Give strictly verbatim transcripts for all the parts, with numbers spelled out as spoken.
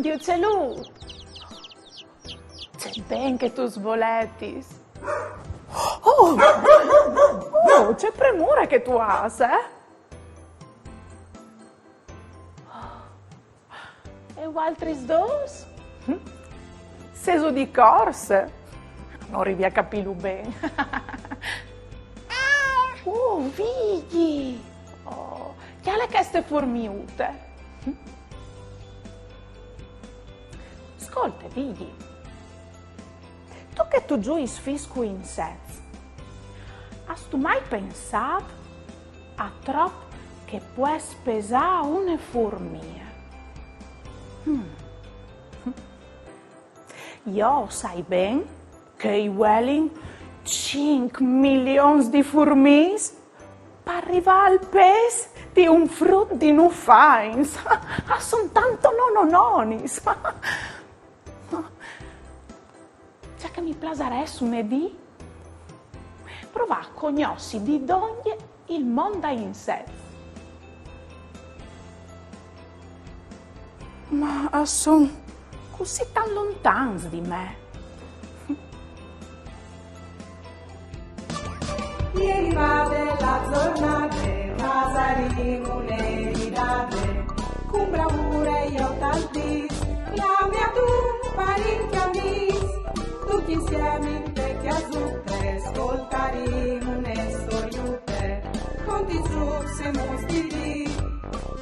Di ucelut! Ce ben che tu svoletis! Oh! Oh, ce premure che tu âs, eh? E vualtris dôs? Sêso di corse? No rivi a capîlu ben. Oh, Vigji! Oh, cjale cheste furmiute. Scolte, Vigji. Tu che tu zuiis fis cui insets, âstu mai pensât a trop che pues pesâ une furmie? Hmm. Jo o sai ben che i vuelin cinc milions di furmiis par rivâ al pês di un frut di nûf agns. A son tant nonononis. Ce che mi plasarès une dì? Provâ a cognossi di dongje il mont dai insets. Ma a son cussì tant lontans di me. E rivade la zornade, fasarìn une ridade, cun bravure jo tal dîs, clame adun parint e amîs, ducj insiemi inte cjasute, scoltarìn une storiute, conti zucs e mustis.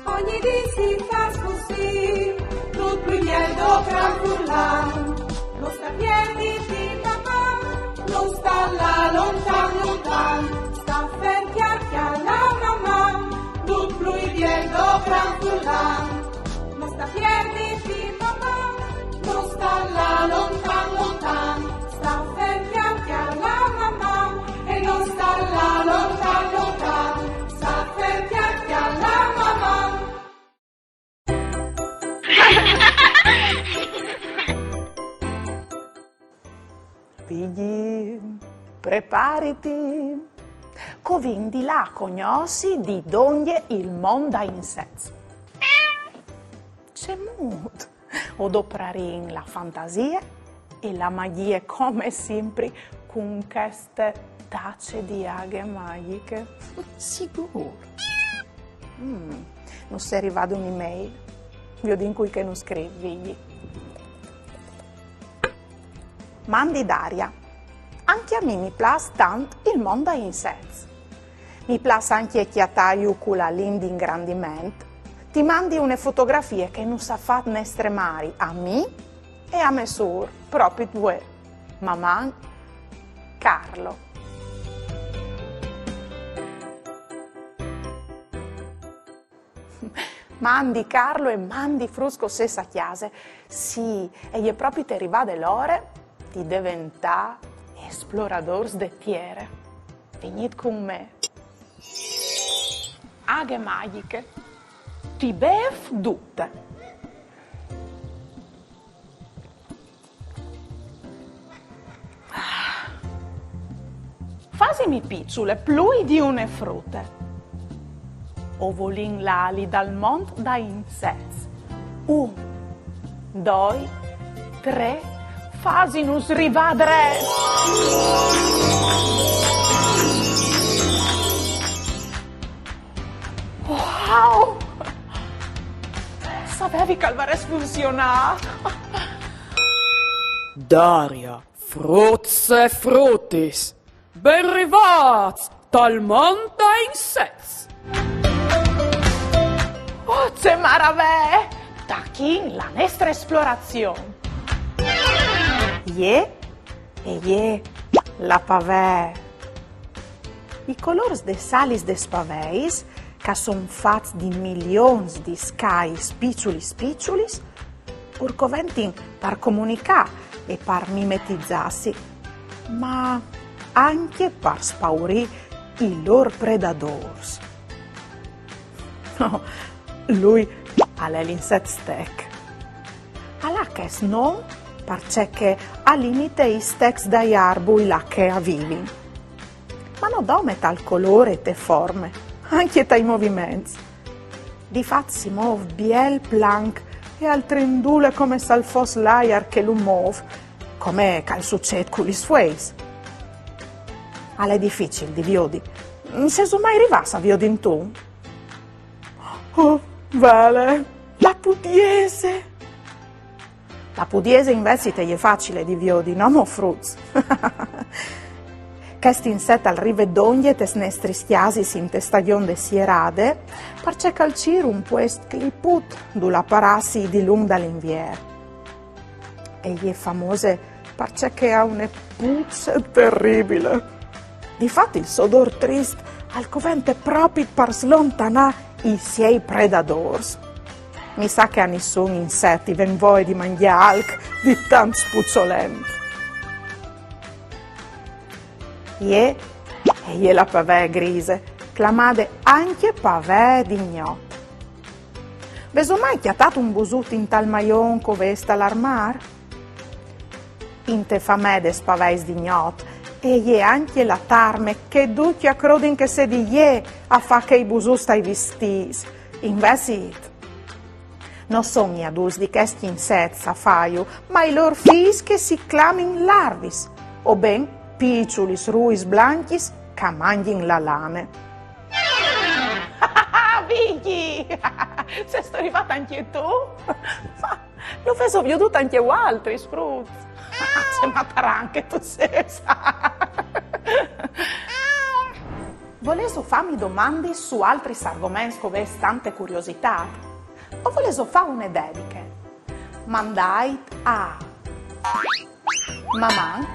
Ogni dì si fâs cussì, dut plui biel do gran furlan. No sta pierdi di maman, no sta lâ lontan lontan, sta fer cjale cjale la maman, dut plui biel do gran furlan. No sta pierdi di maman, no sta lâ lontan lontan, sta fer cjale cjale la maman, e no sta lâ lontan lontan, sta fer cjale cjale la maman. Vigji, prepariti, che o vin di lâ a cognossi di dongje il mont dai insets. Cemût? O doprarìn la fantasie e la magjie, come simpri, cun cheste tace di aghe magjiche. Sigûr. Mm, nus è rivade une mail. Viodìn cui che nus scrîf, Vigji. Mandi Daria. Ancje a mi mi plâs tant il mont dai insets. Mi plâs ancje cjatâju cu la lint di ingrandiment. Ti mandi une fotografie che nus à fat nestre mari a mi e a mê sûr, propit vuê. Maman, Carlo. Mandi Carlo e mandi fruts che o sês a cjase. Sì, e je propit rivade l'ore di deventâ esploradôrs de tiere. Vignît cun me. Aghe magjiche. Ti bêf dute. Fasimi piçule plui di une frute. O volìn lâ li dal mont dai insets. Un, doi, trê, fasinus rivâ drets. Wow! Savevi che al varès funzionât. Daria, fruts e frutis, ben rivâts tal mont dai insets. Oh, ce maravee! Tachìn la nestre esplorazion. Jê e jê la pavee. I colôrs des alis des paveis, che a son fats di milions di scais piçulis piçulis, ur coventin par comunicâ e par mimetizâsi, ma ancje par spaurî i lôr predadôrs. No, lui al è l'inset stec. Al à chest non parcè che al imite i stecs dai arbui là che a vivin. Ma no dome tal colôr e te forme, ancje tai moviments. Di fat si mûf biel planc e al trindule come se al fos l'aiar che lu môf, come che al sucêt cu lis fueis. Al è dificil di viodi. Sêso mai rivâts a viodint un? Oh, vele, la pudiese! La pudiese invezit e je facile di viodi, no mo, fruts? Chest inset al rive dongje tes nestris cjasis inte stagjon de sierade, parcè che al cîr un puest cliput dulà parâsi dilunc dal Invier. E je famose parcè che e à une puce teribile. Difat il so odôr trist al covente propit par slontanâ i siei predadôrs. Mi sa che a nissun inset i ven voie di mangjâ alc di tant spuçolent. Jê e je la pavee grise, clamade ancje pavee di gnot. Vêso mai cjatât un busut intal maion che o vês tal armâr? Inte famee des paveis di gnot e je ancje la tarme che ducj a crodin che sedi jê a fâ chei busuts tai vistîts. Invezit, no son i adults di chescj insets a fâju, ma i lôr fîs che si clamin larvis, o ben piçulis ruis blancjis che a mangjin la lane. Vigji! Sêstu rivât ancje tu? Ma lu vêso viodût ancje vualtris, fruts? Ce mataran che tu sês! Volêso fâmi domandis su altris argoments che o vês tante curiositât? O volêso fâ une dediche? Mandait a maman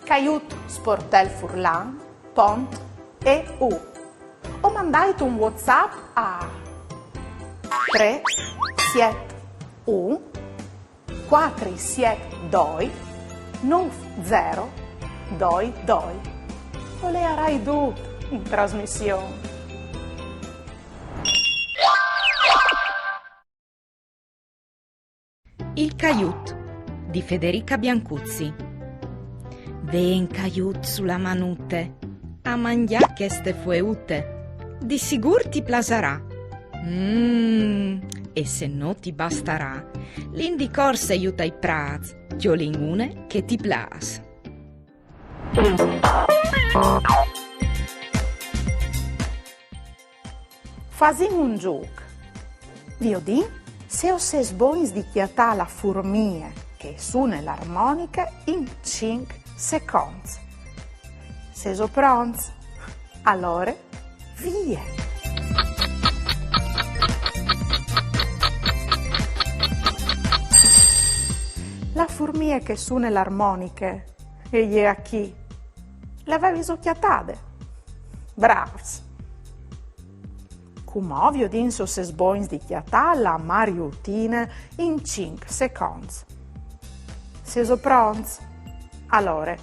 caiut sportel furlan pont e u o mandait un WhatsApp a trê siet un cuatri siet doi nûf zero doi doi. O leiarai dut in trasmission. Il caiut di Federica Biancuzzi. Ven caiut su la manute a mangjâ cheste fueute. Di sigûr ti plasarà. Mm, e se no ti bastarà, lin di corse jù tai prâts, cjolìn une che ti plâs. Fasìn un zûc. Viodìn se o sês bogns di cjatâ la furmie che sune l'armoniche in cinc seconts. Sêso pronts? Alore, vie! La furmie che sune l'armoniche e je achì. Le vêso cjatade? Brâfs! Cumò viodìn se o sês bogns di cjatâ la mariutine in cinc seconts. Sêso pronts? Alore,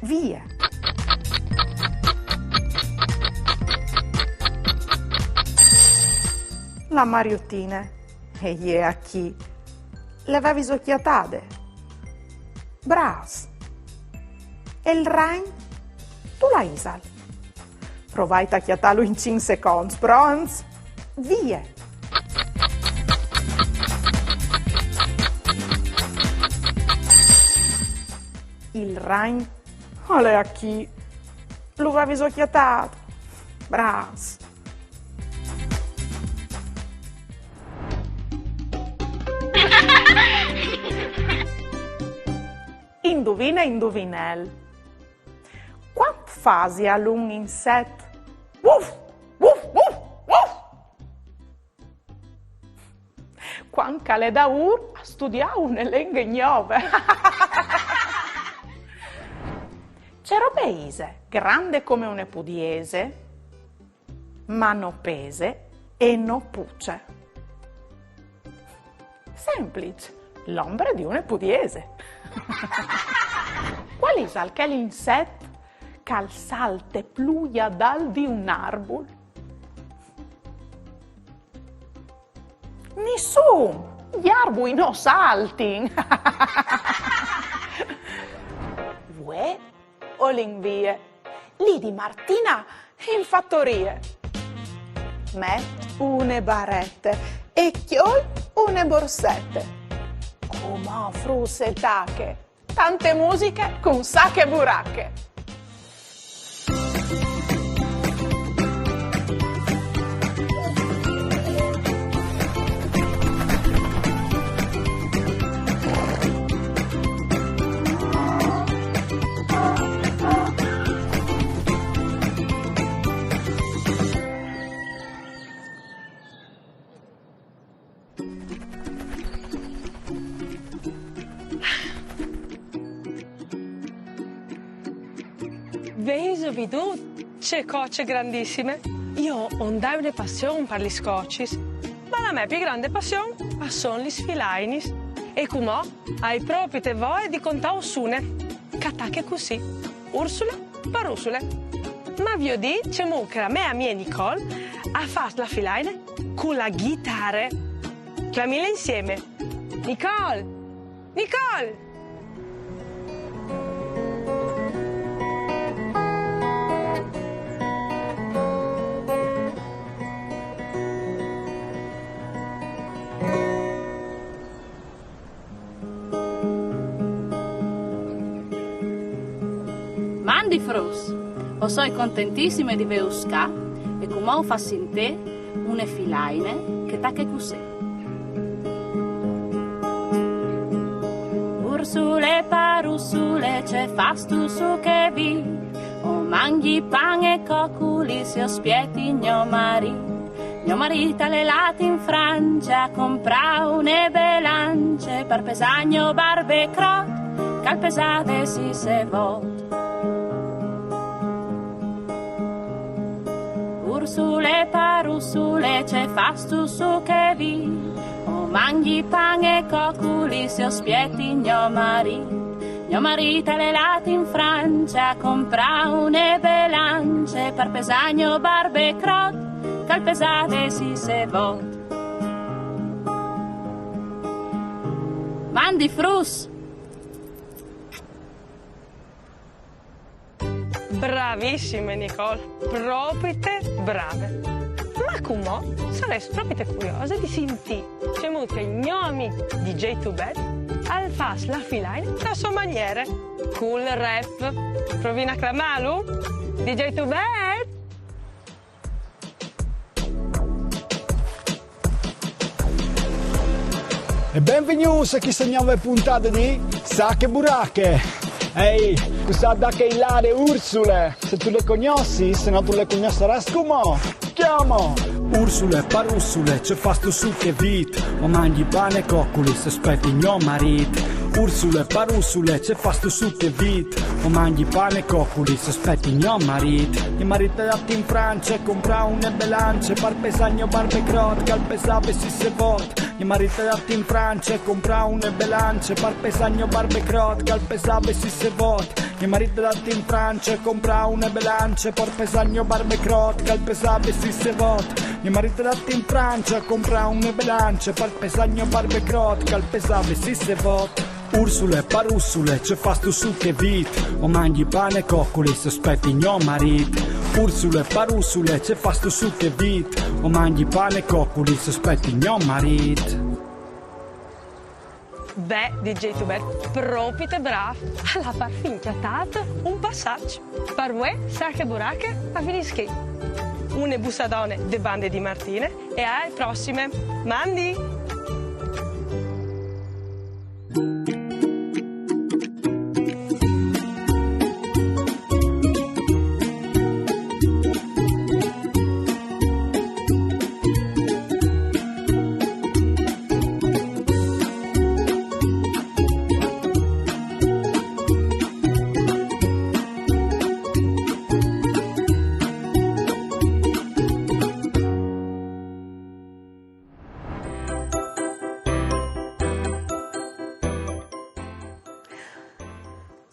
vie! La mariutine e je achì. Le vêso cjatade? Brâfs! E il ragn? Dulà isal? Provait a cjatâlu in cinc seconts. Pronts? Vie! Il ragn al è achì. Lu vêso cjatât? Brâfs! Induvine, induvinel. Cuant fasial un inset? Uf, uf, uf, uf! Cuant che al è daûr a studiâ une lenghe gnove. Ce robe ise, grande come une pudiese, ma no pese e no puce? Semplice, l'ombre di une pudiese. Cuâl isal chel inset che al salte plui adalt di un arbul? Nissun! I arbui no saltin! Vuê o lin vie. Lì di Martina in fatorie. Met une barete e cjol Une borsete. Cumò fruts e tache tante musiche cun Sache Burache. Vêso vidût ce coce grandissime? Jo o 'nd ai une passion par lis cocis, ma la mê plui grande passion a son lis filainis. E cumò o ai propite voie di contâus une, che e tache cussì: Ursule par Ursule. Ma viodìn cemût che la mê amie Nicole e fâs la filaine cu la ghitare. Clamìnle insiemi. Nicole! Nicole! Mandi fruts! O soi contentissime di vêus ca e cumò o fâs sintî une filaine che e tache cussì. Ursule par Ursule, ce fâstu sù che vît? O mangji pan e coculis e o spieti gno marît. Gno marît al è lât in Francie a comprâ une belance par pesâ gno barbe crot, che al pesave sîs e vot. Ursule par Ursule, ce fâstu sù che vît? O mangji pan e coculis e o spieti gno marît. Gno marît al è lât in Francie a comprâ une belance par pesâ gno barbe crot, che al pesave sîs e vot. Mandi fruts! Bravissime, Nicole, propite brave. Ma cumò o sarès propite curiose di sintî cemût che il gno amì D J Tubet al fâs la filaine te sô maniere, cul rap. Provìn a clamâlu? D J Tubet! E benvignûts a cheste gnove pontade di Sache Burache. Ehi, cussà da chê là e je Ursule? Se tu le cognossis, se no tu le cognossarâs cumò. Cjamò! Ursule par Ursule, ce fâstu sù che vît? O mangji pan e coculis e o spieti gno marît. Ursule par Ursule, ce fâstu sù che vît? O mangji pan e coculis e o spieti gno marît. Gno marît al è lât in Francie a comprâ une belance par pesâ gno barbe crot, che al pesave sîs e vot. Gno marît al è lât in Francie a comprâ une belance par pesâ gno barbe crot, che al pesave sîs e vot. Gno marît al è lât in Francie a comprâ une belance par pesâ gno barbe crot, che al pesave sîs e vot. Gno marît al è lât in Francie a comprâ une belance par pesâ gno barbe crot, che al pesave sîs e vot. Ursule par Ursule, ce fâstu sù che vît? O mangji pan e coculis e o spieti gno marît. Ursule par Ursule, ce fâstu sù che vît? O mangji pan e coculis e o spieti gno marît. Beh, D J Tubet, propite brâf. Al à parfin cjatât un passaç. Par vuê, Sache Burache e finìs chi. Une bussadone de bande di Martine e ae prossime. Mandi!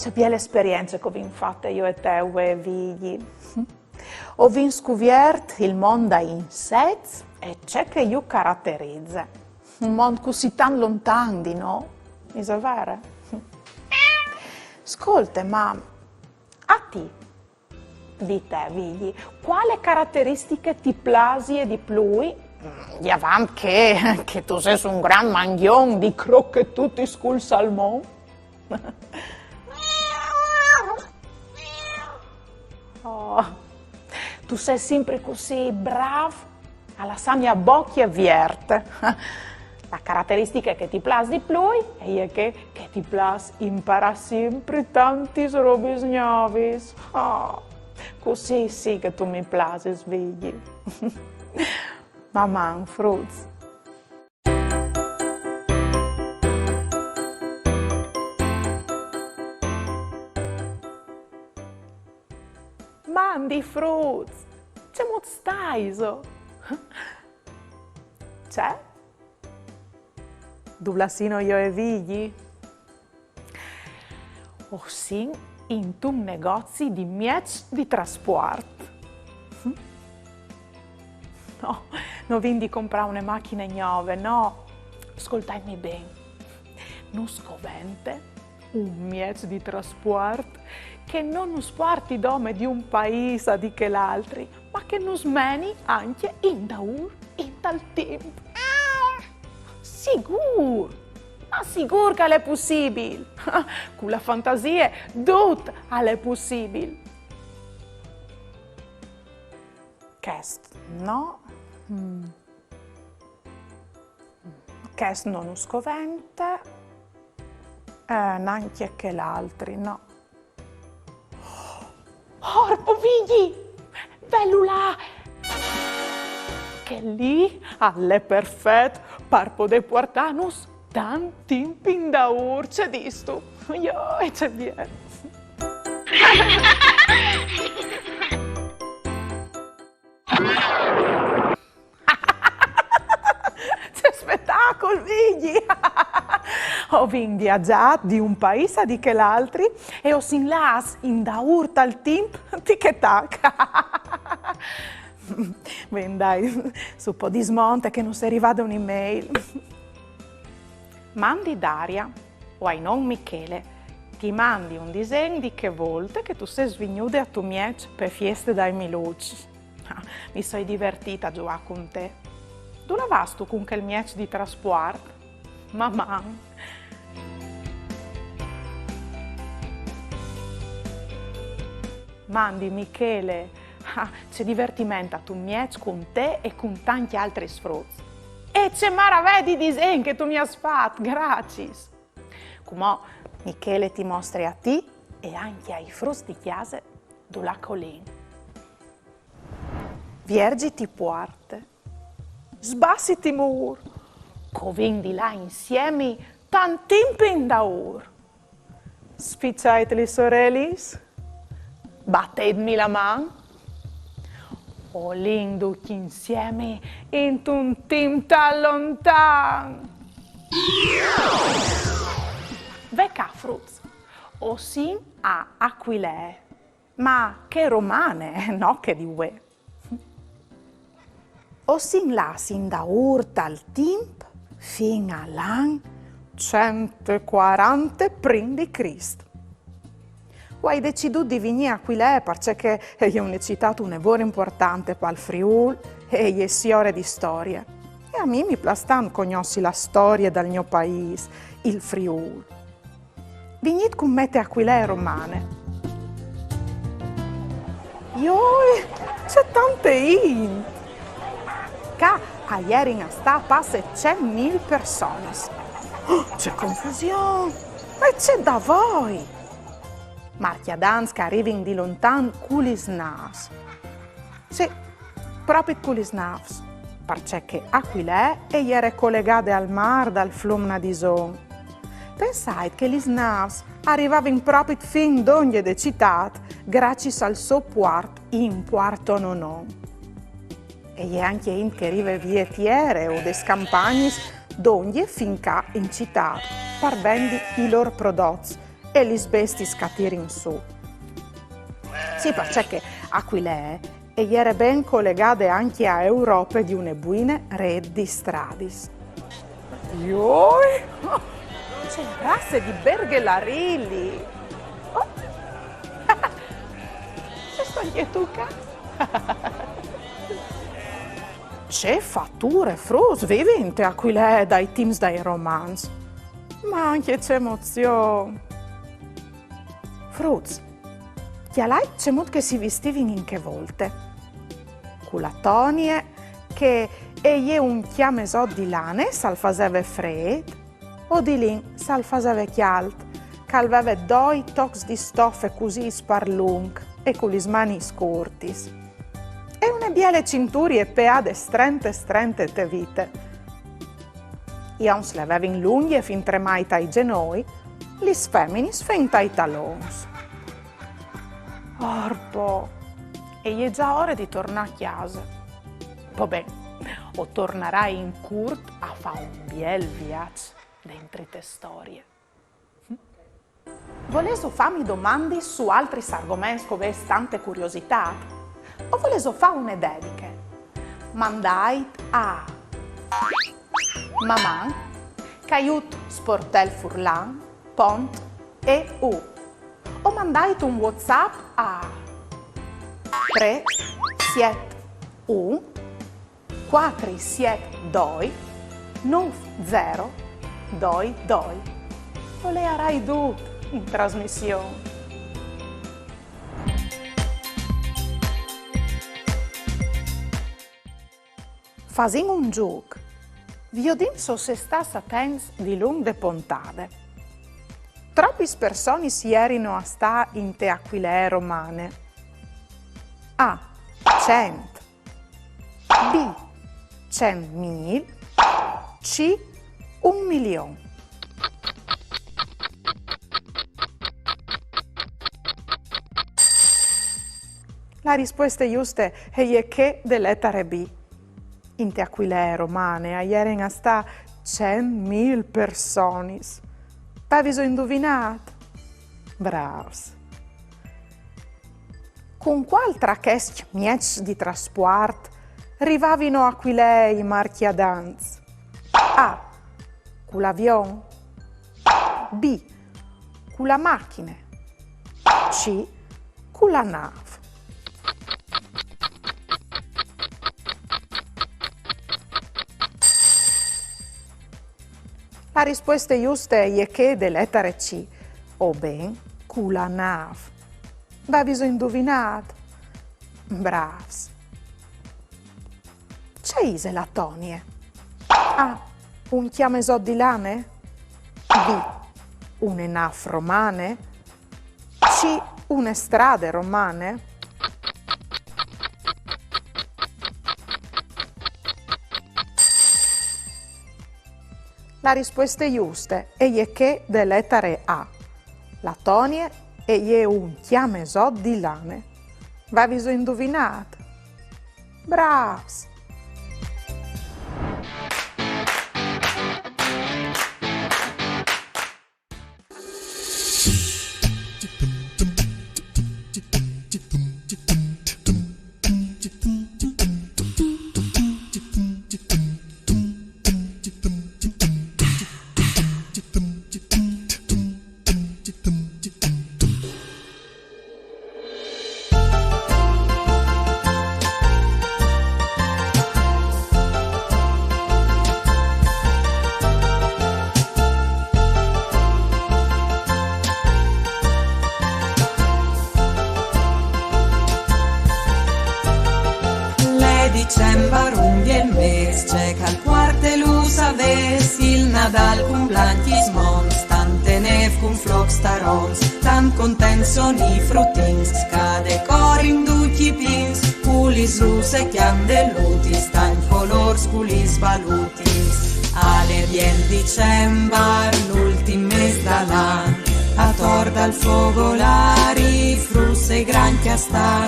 Ce biele esperience che o vin fate jo e te, vuê, Vigji. O vin scuviert il mont dai insets e ce che ju caraterize. Un mont cussì tant lontan di nô, isal vêr? Scolte, ma a ti, di te, Vigji, cuale carateristiche ti plasie di plui Diavant che, che tu sês un gran mangjon di crochetutis cul salmon. Oh, tu sês simpri cussì brâf a lassâmi a bocje vierte. La carateristiche che ti plâs di plui e je che, che ti plâs imparâ simpri tantis robis gnovis. Oh, cussì sì che tu mi plasis, Vigji. Maman, fruts. Mandi fruts! Cemût staiso? Ce? Dulà sino jo e Vigji? O sin intun negozi di mieçs di traspuart. No, no vin di comprâ une machine gnove, no. Scoltaitmi ben. Nus covente un mieç di traspuart che no nus puarti dome di un paîs a di chel altri, ma che nus meni ancje indaûr intal timp. Sigûr! Ma sigûr che al è pussibil! Cu la fantasie dut al è pussibil. Chest no. Mm. Chest no nus covente. Eh, nancje chel altri, no. Orpo, Vigji! Velu là! Chel li al è perfet par podê puartânus tant timp indaûr, ce distu? Joi, ce biel! Ce spetacul, Vigji! O vin viazât di un paîs a di chel altri e o sin lâts indaûr tal timp, tic e tac. Ben, dai, sù po, dismonte che nus è rivade une mail. Mandi Daria, o ai non Michele, ti mandi un disen di chê volte che tu sês vignude a Tumieç pe fieste dai Miluçs. Ah, mi soi divertide a zuiâ cun te. Dulà vâstu cun chel mieç di traspuart? Maman! Mandi Michele! Ah, ce divertiment a Tumieç cun te e cun tancj altris fruts. E ce maravee di disen che tu mi âs fat, graciis! Cumò Michele ti mostre a ti e ancje ai fruts di cjase dulà che o lin. Vierziti puarte, sbassiti mûr, che o vin di lâ insiemi tant timp indaûr. Spiçait lis orelis, bateitmi la man, o lin ducj insiemi intun timp tant lontan. Ve ca, fruts, o sin a Aquilee, ma chê romane, no chê di vuê. O sin lâts indaûr tal timp fin al an cent e cuarante prin di Crist. O ai decidût di vignî a Aquilee parcè che e je une citât une vore impuartante pal Friûl e e je siore di storie. E a mi mi plâs tant cognossi la storie dal gno paîs, il Friûl. Vignît cun me te Aquilee romane. Joi, ce tante int! Ca a jerin a stâ passe cent mil personis. Oh, ce confusion! E ce davoi! Marcjadants che a rivin di lontan cu lis nâfs. Sì, propit cu lis nâfs, parcè che Aquilee e jere colegade al mâr dal flum Nadison. Pensait che lis nâfs a rivavin propit fin dongje de citât, graciis al so puart in Puarto Nonon. E je ancje int che e rive vie tiere o des campagnis dongje fin ca in citât, par vendi i lôr prodots e lis bestiis che a tirin sù. Sì, parcè che Aquilee e jere ben colegade ancje a Europe di une buine rêt di stradis. Joi! Ce rasse di berghelarili! Oh! Ce sto inchietuca? Ce fature, fruts, vivi inte Aquilee dai timps dai romans. Ma ancje ce emozion! Fruts, cjalait cemût che si vistivin in chê volte. Cu la tonie, che e je un cjamesot di lane, se al faseve frêt, o di lin, se al faseve cjalt, che al veve doi tocs di stofe cusîts par lunc e cu lis manis curtis. E une biele cinturie peade strente strente te vite. I oms le vevin lungje fin tremai tai zenoi, lis feminis fin tai talons. Orpo, e je za ore di tornâ a cjase. Po ben, o tornarai in curt a fâ un biel viaç dentri te storie. Volêso fâmi domandis su altris argoments che o vês tante curiositât? O volêso fâ une dediche? Mandait a maman caiut sportelfurlan pont eu o mandait un WhatsApp a trê siet un cuatri siet doi nûf zero doi doi. O leiarai dut in trasmission. Fasìn un zûc. Viodìn se o sês stâts atents dilunc de pontade. Tropis personis jerino a stâ inte Aquilee romane? A. Cent. B. Cent mil. C. Un milion. La rispueste juste e je chê de letare B. Inte Aquilee romane a jerin a stâ cent mil personis. Vêso induvinât? Brâfs! Cun cuâl tra chescj mieçs di traspuart rivavino a Aquilee i marcjadants? A. Cul avion. B. Cu la machine. C. Cu la nâf. La rispueste juste e je chê de letare C, o ben, cu la nâf. Vêso induvinât? Brâfs! Ce ise la tonie? A. Un cjamesot di lane? B. Une nâf romane? C. Une strade romane? La rispueste juste e je chê de letare A. La tonie e je un cjamesot di lane. Vêso induvinât? Brâfs! L'è dicembar, un biel mês, ce che al puarte lu savês, il Nadâl cun blancjis monts, tante nêf cun flocs tarons, tant contents son i frutins, ca decorin ducj i pins, cu lis lûs e cjandelutis, tancj colôrs cu lis balutis. Al è biel dicembar, l'ultin mês dal an, ator dal fogolâr i fruts e grancj a stan,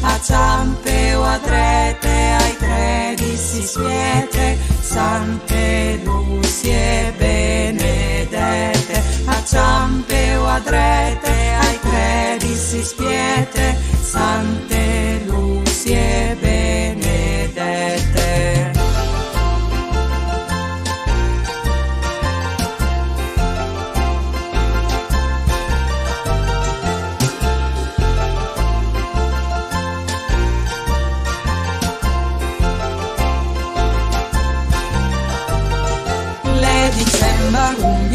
a çampe o a drete, ai credis si spiete, Sante Lucie benedete, a çampe o a drete, ai credis si spiete, Sante Lucie benedete.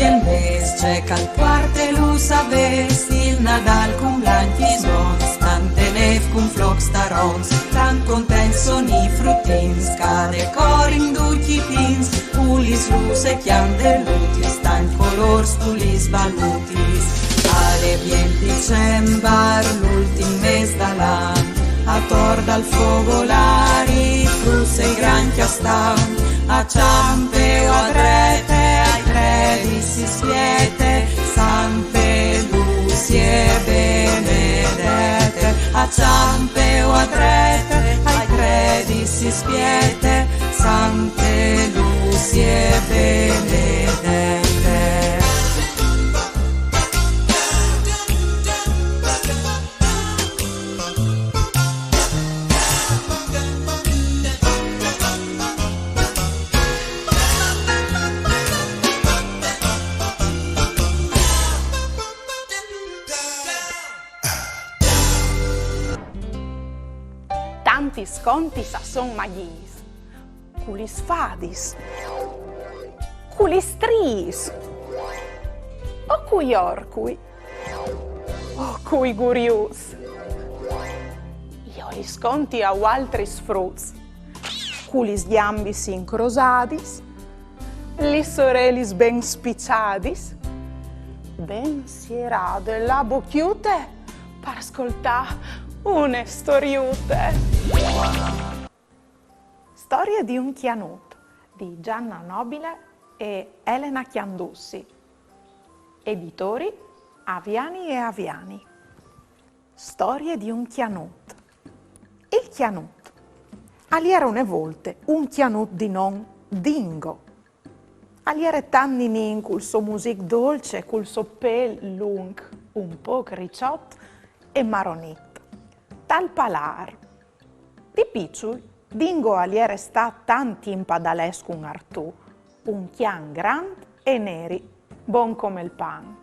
Chel mes che ch'al puarte lu savês, il Nadâl cun blancjis monts, tante nêf cun flocs tarons, tant contents son i frutins, ca decorin ducj i pins, cu lis lûs e cjandelutis, tant colôrs cu lis balutis. Al è biel dicembar, l'ultin mes dal an, ator dal fogolâr i fruts e i grancj a stan, a çampe o a drete, ai credi si spiete, Sante Lucie benedete, a çampe o a drete, ai credi si spiete, Sante Lucie benedete. Tantis contis a son magjis, cu lis fadis, cu lis striis, o cui orcui, o cui guriuts. Jo lis conti a vualtris fruts, cu lis gjambis incrosadis, lis orelis ben spiçadis, ben sierade la bocjute par scoltâ une storiute. Storie di un cjanut di Gianna Nobile e Elena Chiandussi. Editori Aviani e Aviani. Storie di un cjanut. Il cjanut. Al jere une volte un cjanut di non Dingo. Al jere tant ninin cul so music dolç e cul so pêl lunc, un pôc riçot e maronit. Tal palâr. Di piçul, Dingo al jere stât tant timp adalès cun Artù, un cjan grant e neri, bon come il pan.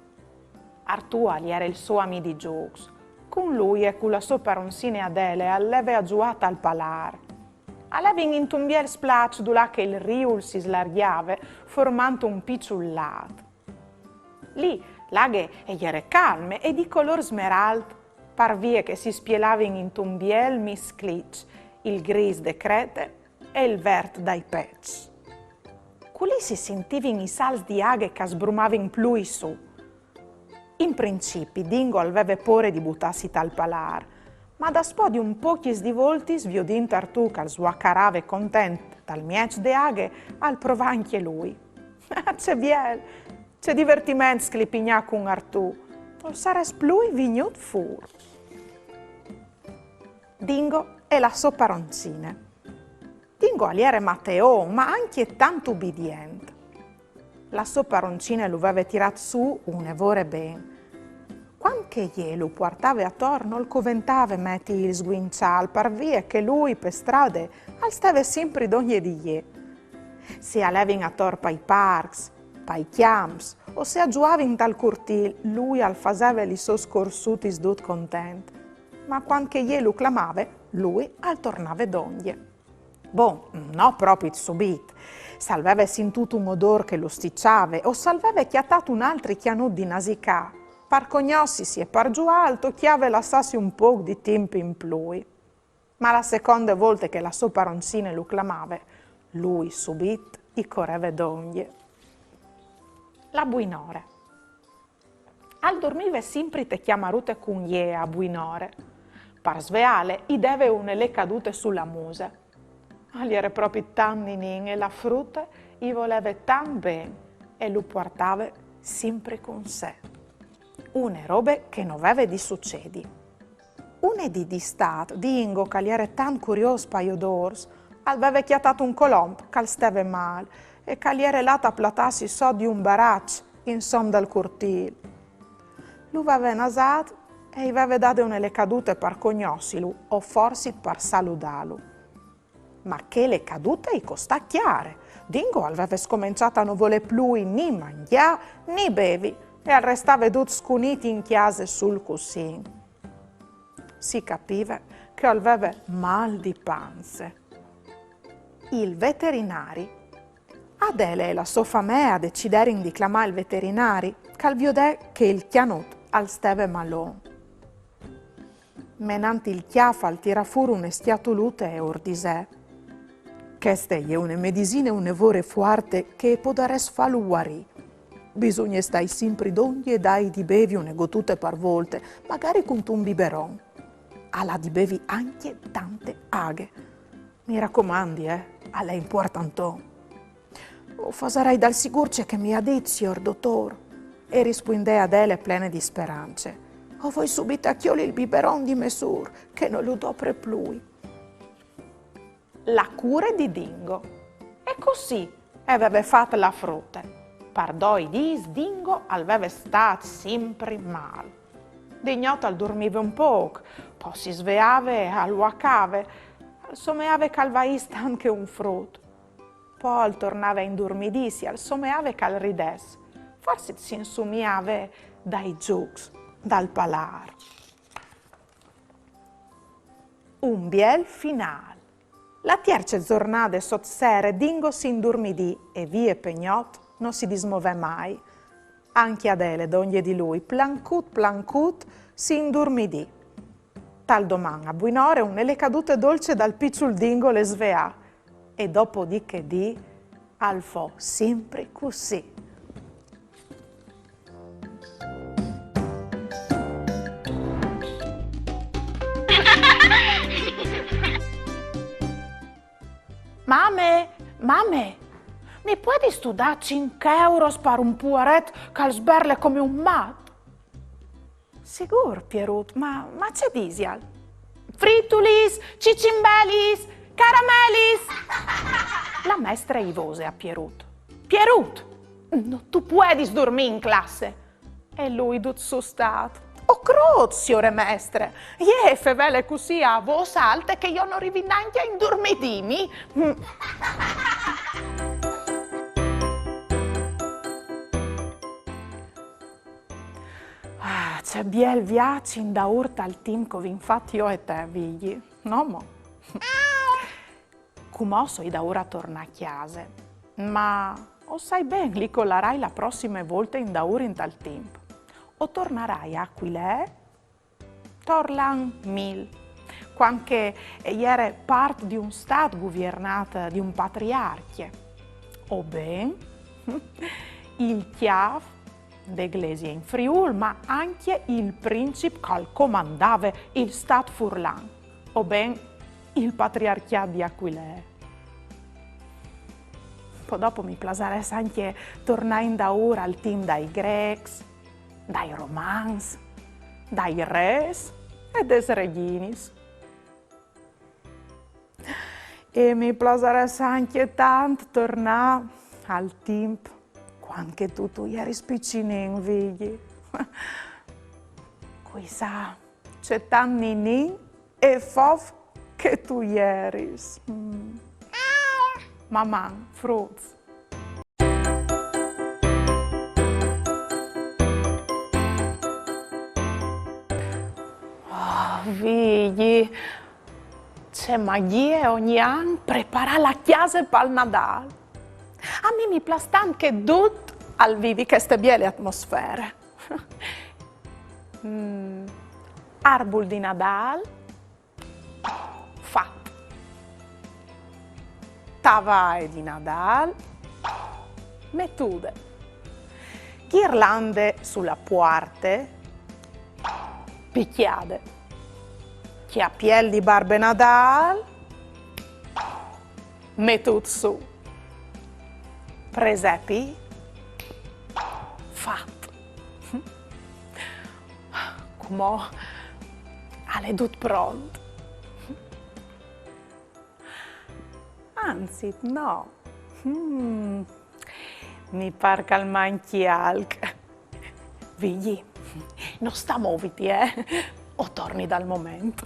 Artù al jere il so amì di zûcs. Cun lui e cu la sô paroncine Adele al leve a zuâ tal palâr. A levin intun biel splaç dulà che il riul si slargjave, formant un piçul lât. Li, la aghe e jere calme e di colôr smeralt, par vie che si spielavin intun biel miscliç il grîs de crete e il vert dai peçs. Culì si sintivin i salts di aghe che a sbrumavin plui sù. In principi Dingo al veve pôre di butâsi tal palâr, ma daspò di un pôc di voltis, viodint Artù che al svuacarave content tal mieç de aghe, al provà ancje lui. Ce biel! Ce divertiment sclipignâ cun Artù! Nol sarès plui vignût fûr. Dingo e la sô paroncine. Dingo al jere mateon, ma ancje tant ubidient. La sô paroncine lu veve tirât sù une vore ben. Cuant che jê lu puartave ator nol coventave meti il sguinçâl, par vie che lui pe strade al steve simpri dongje di jê. Se a levin ator pai parcs, pai cjamps, o se a zuavin tal curtîl, lui al faseve lis sôs corsutis dut content. Ma cuant che jê lu clamave, lui al tornave dongje. Bon, no propit subit. Se al veve sintût un odôr che lu stiçave, o se al veve cjatât un altri cjanut di nasicâ, par cognossisi e par zuâ al tocjave lassâsi un pôc di timp in plui. Ma la seconde volte che la sô paroncine lu clamave, lui subit i coreve dongje. La buinore. Al durmive simpri te cjamarute cun jê a buinore. Par sveâle i deve une lecadute su la muse. Al jere propit tant ninin e la frute i voleve tant ben e lu puartave simpri cun se. Une robe che no veve di sucedi. Une dì di Istât, Dingo, che al jere tant curiôs pai odôrs, al veve cjatât un colomp che al steve mâl e che al jere lât a platâsi sot di un baraç, insom dal curtîl. Lu veve nasât e i veve dade une lecadute par cognossilu, o forsit par saludâlu. Ma chê lecadute i costà cjare. Dingo al veve scomençât a no volê plui ni mangjâ ni bevi e al restave dut scunît in cjase sul cussin. Si capive che al veve mâl di panze. Il veterinari. Adele e la sô famee a deciderin di clamâ il veterinari, che al viodè che il cjanut al steve malon. Menant il cjâf al tirà fûr une scjatulute e ur disè: «Cheste e je une medisine une vore fuarte che e podarès fâlu vuarî. Bisugne stâi simpri dongje e dâi di bevi une gotute par volte, magari cuntun biberon. Al à di bevi ancje tante aghe. Mi racomandi, eh, al è impuartanton.» «O fasarai dal sigûr ce che mi à dit, siôr dotôr», e rispuindè Adele plene di sperance. «O voi subit a cjoli il biberon di mê sûr, che no lu dopre plui.» La cure di Dingo. E cussì e veve fat la frute. Par doi dîs Dingo al veve stât simpri mâl. Di gnot al durmive un pôc, po si sveave e al vuacave. Al someave che al vaìs tant che un frut. Po al tornave a indurmidîsi, al someave che al ridès. Forsit si insumiave dai zûcs dal palâr. Un biel finâl. La tierce zornade sot sere Dingo si indurmidì e vie pe gnot no si dismovè mai. Ancje Adele, dongje di lui, plancut plancut, si indurmidì. Tal doman a buinore une lecadute dolce dal piçul Dingo le sveà. E dopo di chê dì al fo simpri cussì. Mame, mame, mi puedistu dâ cinc euros par un puaret che al sberle come un mat? Sigûr, Pierut, ma, ma ce disial? Fritulis, cicimbelis, caramelis! La mestre e vose a Pierut: «Pierut, no tu puedis durmî in classe!» E lui dut sustât: «O crôt, siore mestre, jê e fevele cussì a vôs alte che jo no rivi nancje a indurmidîmi.» Mm. Ah, ce biel viaç indaûr tal timp che o vin fat jo e te, Vigji. No mo? Cumò o soi daûr a tornâ a cjase, ma o sai ben, li che o larai la prossime volte indaûr intal timp. O tornarai a Aquilee tor l'an mil, cuant che e jere part di un stât guviernât di un patriarcje. O ben, il cjâf de glesie in Friûl, ma ancje il princip che al comandave il stât furlan, o ben il patriarcjât di Aquilee. Po dopo mi plasarès ancje tornâ indaûr al timp dai Grecs, dai Romans, dai Rês e des Regjinis. E mi plasarès ancje tant tornâ al timp cuant che tu, tu jeris piçulin, Vigji. Cui sa ce tant ninin e fof che tu jeris. Mm. Maman, fruts. Oh, Vigji, ce magjie ogni an preparâ la cjase pal Nadâl. A mi mi plâs tant che dut al vivi cheste biele atmosfere. Mm, arbul di Nadâl, fat. Tavae di Nadâl, metude. Ghirlande su la puarte, picjade. Cjapiel di Barbe Nadâl, metût sù. Presepi fat. Cumò al è dut pront. Anzit, no. Mm. Mi pâr che al mancji alc. Vigji, no sta moviti, eh? O torni dal moment.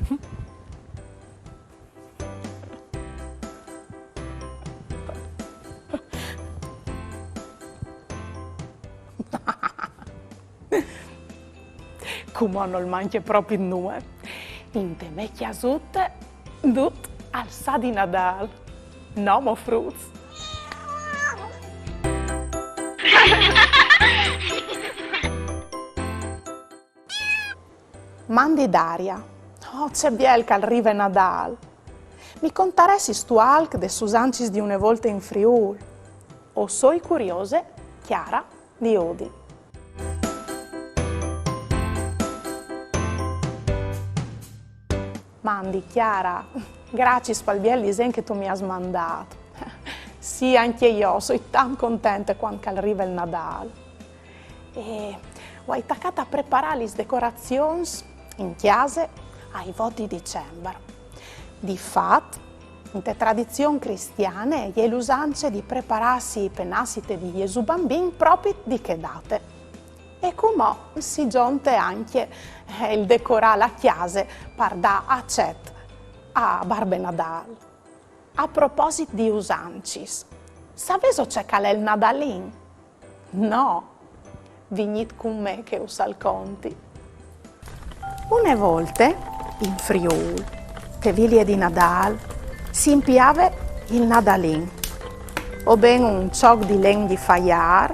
Cumò nol mancje propit nuie. Inte mê cjasute dut al sa di Nadâl. No mo, fruts? Mandi Daria. Oh, ce biel che al rive Nadâl. Mi contaressistu alc des usancis di une volte in Friûl? O soi curiose, Chiara di Udin. Mandi, Chiara. Graciis pal biel disen che tu mi âs mandât. Sì, ancje jo o soi tant contente cuant che al rive il Nadâl. E o ai tacât a preparâ lis decorazions in cjase ai vot di Dicembar. Di fat, inte tradizion cristiane e je la usance di preparâsi pe nassite di Jesù Bambin propit di chê date. E cumò si zonte ancje, eh, il decorâ la cjase par dâ acet a Barbe Nadâl. A proposit di usancis, savêso ce che al è il Nadalin? No? Vignît cun me che us al conti. Une volte, in Friûl, te vilie di Nadâl, si impiave il Nadalin, o ben un çoc di len di faiâr,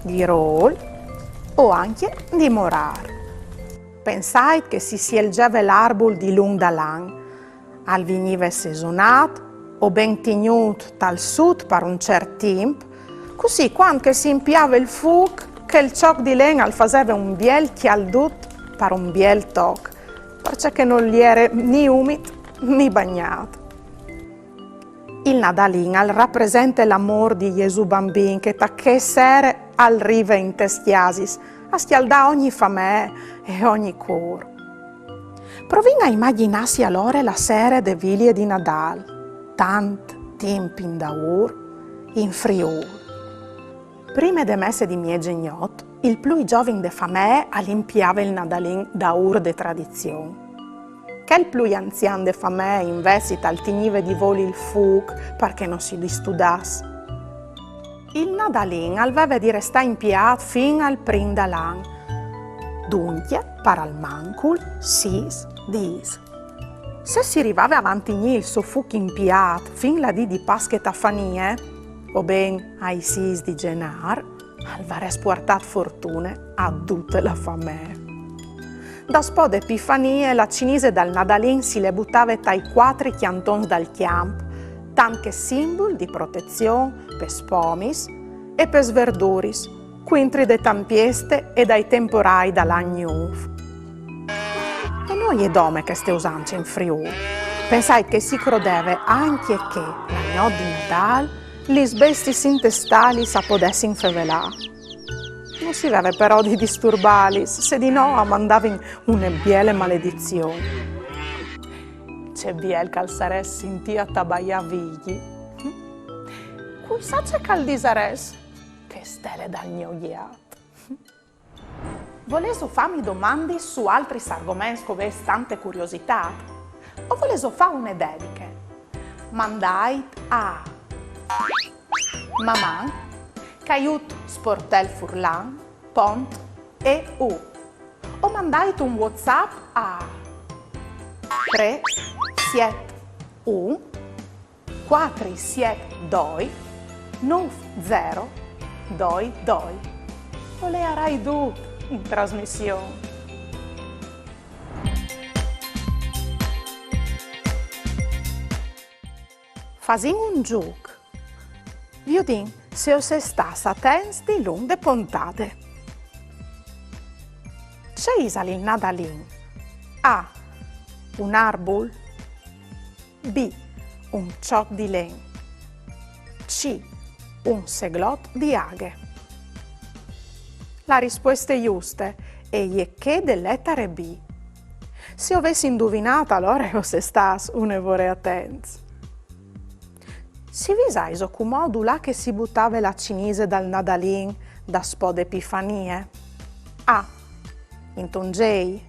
di rôl o ancje di morâr. Pensait che si sielzeve l'arbul dilunc dal an. Al vignive sesonât, o ben tignût tal sut par un cert timp, cussì cuant che si impiave il fûc, chel çoc di len al faseve un biel cjaldut par un biel toc, parcè che nol jere ni umit ni bagnât. Il Nadalin al rapresente l'amôr di Jesù Bambin che ta chê sere al rive intes cjasis, a scjaldâ ogni famee e ogni cûr. Provìn a imagjinâsi alore la sere de vilie di Nadâl, tant timp indaûr, in Friûl. Prime de messe di miezegnot, il plui zovin de famee al impiave il Nadalin daûr de tradizion. Chel plui anzian de famee invezit al tignive di voli il fûc par che no si distudàs. Il Nadalin al veve di restâ impiât fin al prin dal an, duncje par almancul sîs dîs. Se si rivave a mantignî il so fûc impiât fin la dì di Pasche ta Fanie, o ben ai sîs di Zenâr, al varès puartât fortune a dute la famee. Daspò de Epifanie la cinise dal Nadalin si le butave tai cuatri cjantons dal cjamp, tant che simbul di protezion pes pomis e pes verduris, cuintri de tampieste e dai temporâi dal an gnûf. E no je dome cheste usance in Friûl. Pensait che si crodeve ancje che, la gnot di Nadâl, lis bestiis intes stalis a podessin fevelâ. No si veve però di disturbâlis, se di no a mandavin une biele maledizion. Ce biel che al sarès sintî a tabaiâ Vigji. Cui sa ce che al disarès chê stele dal gno gjat. Volêso fâmi domandis su altris argoments che o vês tante curiositât? O volêso fâ une dediche? Mandait a maman caiut sportelfurlan pont eu o mandait un WhatsApp a trê siet un cuatri siet doi nûf zero doi doi. O leiarai dut in trasmission. Fasìn un zûc. Viodìn se o sês stâts atents dilunc de pontade. Ce isal il Nadalin? A. Un arbul. B. Un çoc di len. C. Un seglot di aghe. La rispueste juste e je chê de letare B. Se o vês induvinât, alore o sês stâts une vore atents. Si visaiso cumò dulà che si butave la cinise dal Nadalin daspò de Epifanie? A. Intun zei.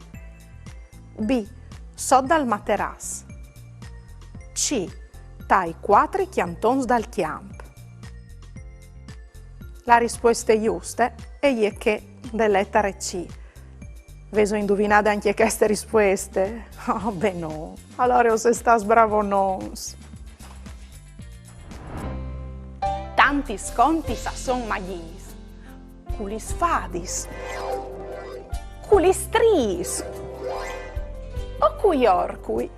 B. Sot dal materàs. C. Tai cuatri cjantons dal cjamp. La rispueste juste e je chê de letare C. Vêso induvinade ancje cheste rispueste? Oh, ben no. Alore o sês stâts bravonons. Tantis contis a son magjis. Cu lis fadis. Cu lis striis. Cui orcui,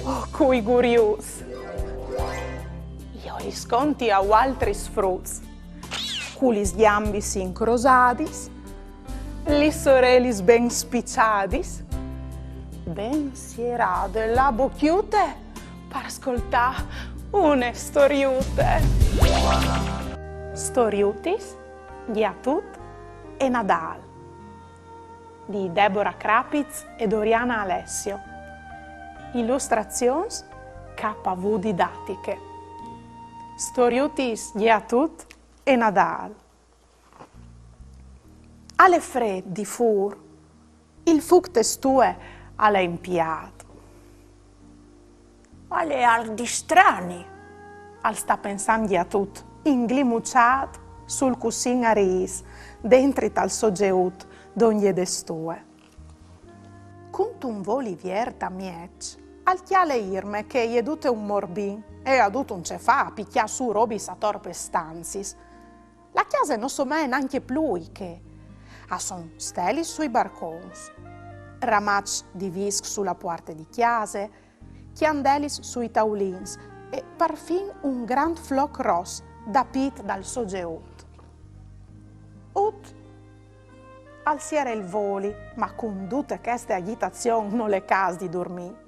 o cui guriuts, jo lis conti a vualtris fruts, cu lis gjambis incrosadis, lis orelis ben spiçadis, ben sierade la bocjute par scoltâ une storiute. Storiutis, gjatut e Nadâl, di Debora Krapitz e Doriana Alessio. Ilustrazions K V Didatiche. Storiutis, gjatut e Nadâl. Al è frêt di fûr, il fûc te stue al è impiât. Al è alc di strani, al sta pensant Gjatut, inglimuçât sul cussin a rîts, dentri tal so zeut, dongje de stue. Cuntun voli viert a mieç, al cjale Irme che e je dute un morbin e e à dut un ce fâ a picjâ sù robis ator pes stanziis. La cjase no somee nancje plui che a son stelis sui barcons, ramaçs di visc su la puarte di cjase, cjandelis sui taulins e parfin un grant floc ros dapît dal so zeut. Ut al siere il voli, ma cun dute cheste agjitazion nol è câs di durmî.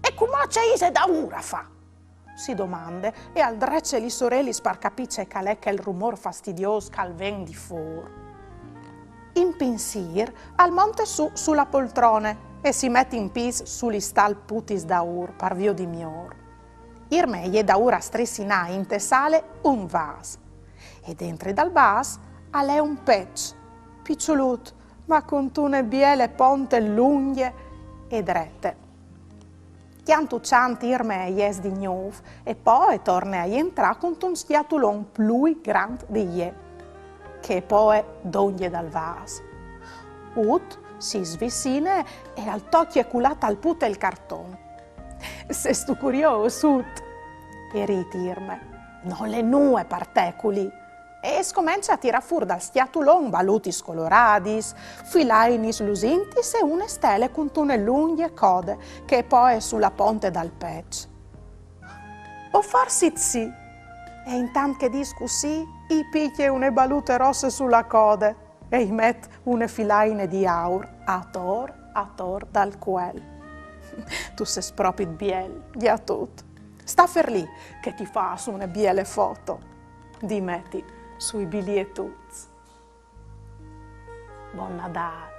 E cumò ce ise daûr a fâ? Si domande e al drece lis orelis par capî ce che al è chel rumôr fastidiôs che al ven di fûr. In pinsîr al monte sù su la poltrone e si met in pîts su lis stalputis daûr par viodi miôr. Irme e je daûr a strissinâ inte sale un vâs. E dentri dal vâs al è un peç, piçulut, ma cuntune biele ponte lungje e drete. Cjant u cjant Irme e jes di gnûf e po e torne a jentrâ cuntun scjatulon plui grant di jê, che e poe dongje dal vâs. Ut si svicine e al tocje cu la talpute il carton. Sêstu curiôs, Ut? E rît Irme. Nol è nuie par te culì. E e scomence a tirâ fûr dal scjatulon balutis coloradis, filainis lusintis e une stele cuntune lungje code che e poe su la ponte dal peç. O forsit sì. E intant che e dîs cussì, i picje une balute rosse su la code e i met une filaine di aur ator ator dal cuel. Tu sês propit biel, Gjatut. Sta fer li che ti fâs une biele foto. Di meti sui bilietuts. Bon Nadâl.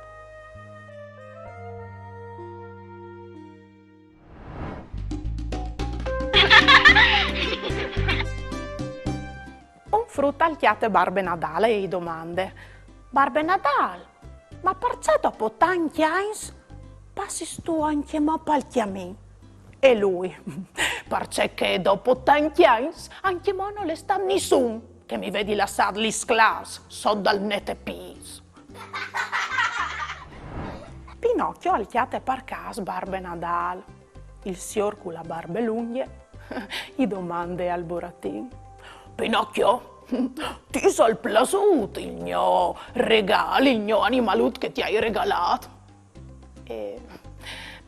Un frut al cjate Barbe Nadâl e i domande: Barbe Nadâl, ma parcè dopo tancj agns passistu ancjemò pal cjamin? E lui: Parcè che dopo tancj agns ancjemò nol è stât nissun che mi vedi lassât lis clâfs sot dal netepîts. Pinocchio al cjate par câs Barbe Nadâl. Il siôr cu la barbe lungje i domande al buratin: Pinocchio, ti isal plasût il gno regâl, il gno animalut che ti ai regalât? E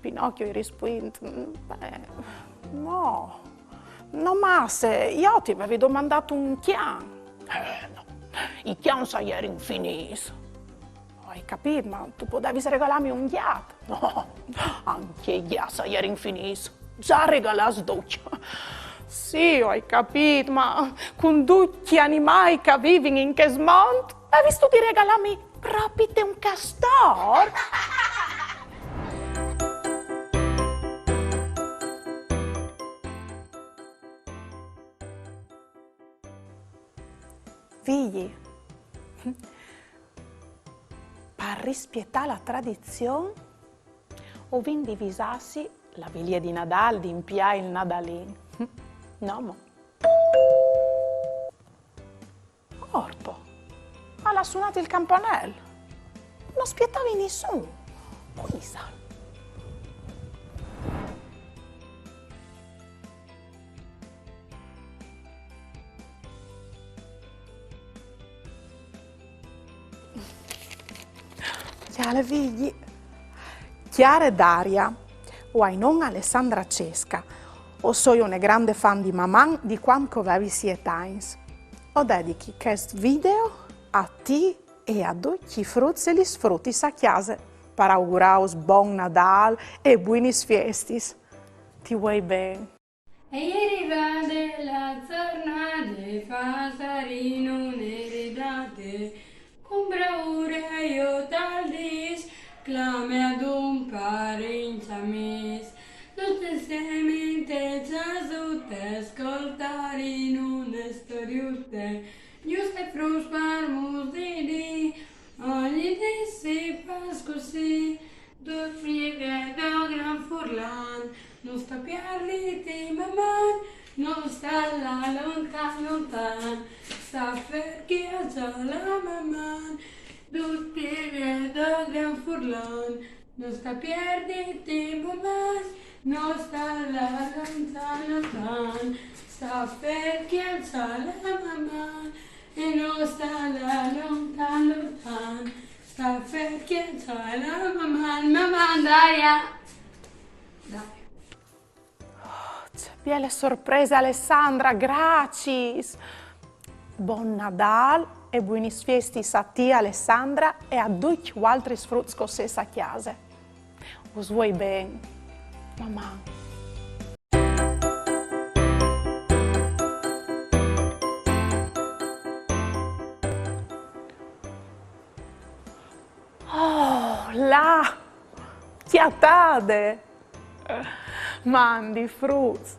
Pinocchio i rispuint: Beh, no, no masse, jo ti vevi domandât un cjan. Eh, no, i cjans a jerin finîts. O ai capît, ma tu podevis regalâmi un gjat. No, ancje i gjats a jerin finîts. Za regalâts ducj. Sì, o ai capît, ma cun ducj i animâi che a vivin in chest mont, vevistu di regalâmi propit un castor? Vigji, par rispietâ la tradizion, o vin di visâsi la vilie di Nadâl di impiâ il nadalin. No mo. Orpo, al à sunât il campanel. No spietavi nissun. Cui isal? Cjale, Vigji, Cjare Daria, o ai non Alessandra Cesca, o soi une grande fan di Maman di cuant che o vevi siet agns. O dedichi chest video a ti e a ducj i fruts e lis frutis a cjase, par augurâus bon Nadâl e buinis fiestis. Ti vuei ben. E je rivade la zornade, fasarin une ridade, cun braure jo tal dîs, clame adun parents e amîs, ducj insiemi inte cjasute, scoltarin une storiute, juste fruts par musdî, ogni dì si fâs cussì, dut vie do gran furlan, no sta pierditi Maman, no sta lâ lontan lontan, sta fer che a cjale Maman, dut vie do gran furlan, no sta pierditi Maman, no sta lâ lontan lontan, sta fer che a cjale Maman, e no sta lâ lontan lontan, sta fer che a cjale Maman, Maman, Daria. Daria. Oh, ce biele sorprese, Alessandra, graciis! Bon Nadâl e buinis fiestis a ti, Alessandra, e a ducj vualtris fruts che o sês a cjase. Us vuei ben. Maman. Oh, là! Cjatade! Mandi fruts!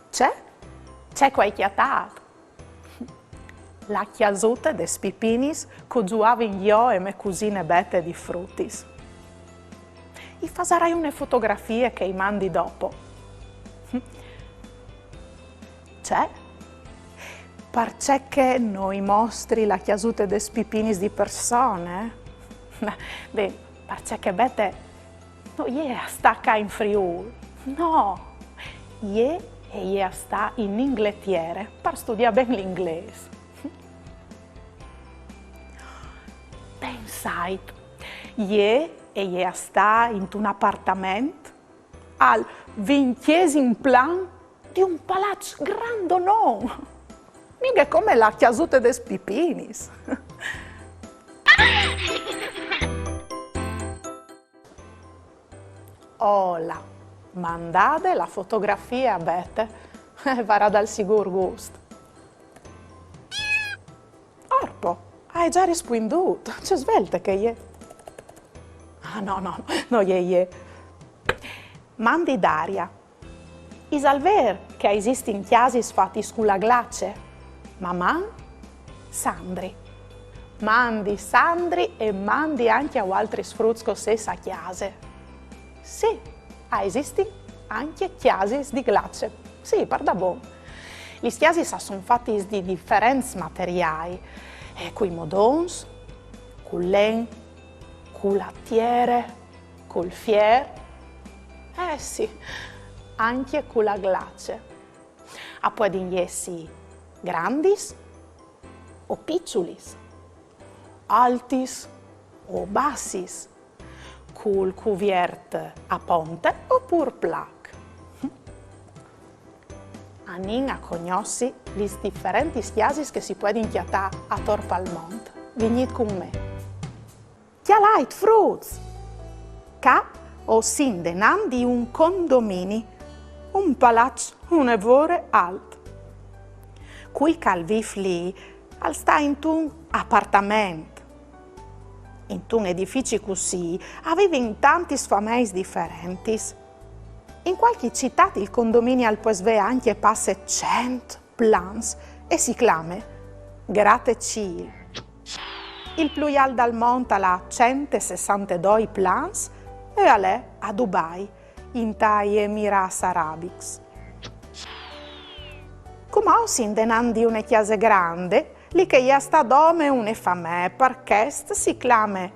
Ce? Ce che o ai cjatât? La cjasute des pipinis che o zuavin jo e mê cusine Bete di frutis. I fasarai une fotografie che i mandi dopo. Ce? Parcè che no i mostri la cjasute des pipinis di persone? Ben, parcè che Bete no je a stâ ca in Friûl. No, jê e je a stâ in Ingletiere par studiâ ben l'inglês. Pensait, jê e je a stâ intun apartament al vincjesim plan di un palaç grandonon. Mighe come la cjasute des pipinis. Ola, mandade la fotografie a Bete, e varà dal sigûr gust. Orpo, e à za rispuindût, ce svelte che e je. Ah, no, no, no e je jê. Mandi Daria. Isal vêr che a esistin cjasis fatis cu la glace? Maman, Sandri. Mandi Sandri e mandi ancje a vualtris fruts che o sês a cjase. Sì, a esistin ancje cjasis di glace. Sì, pardabon. Lis cjasis a son fatis di diferents materiâi, eh, cui modons, cul len, cu la tiere, cul fier, eh sì, ancje cu la glace. A puedin jessi grandis o piçulis, altis o bassis, cul cuviert a ponte o pûr plac. Anìn a cognossi lis diferentis cjasis che si puedin cjatâ ator pal mont. Vignît cun me. Cjalait, fruts! Ca o sin denant di un condomini, un palaç une vore alt. Cui che al vîf li al sta intun apartament. Intun edifici cussì a vivin tantis fameis diferentis. In cualchi citât il condomini al pues vê ancje passe cent plans e si clame gratecîl. Il plui alt dal mont al à cent e sessantedoi plans e al è a Dubai, intai Emirâts Arabics. Cumò o sin denant di une cjase grande, li che e je a stâ dome une famee, par chest si clame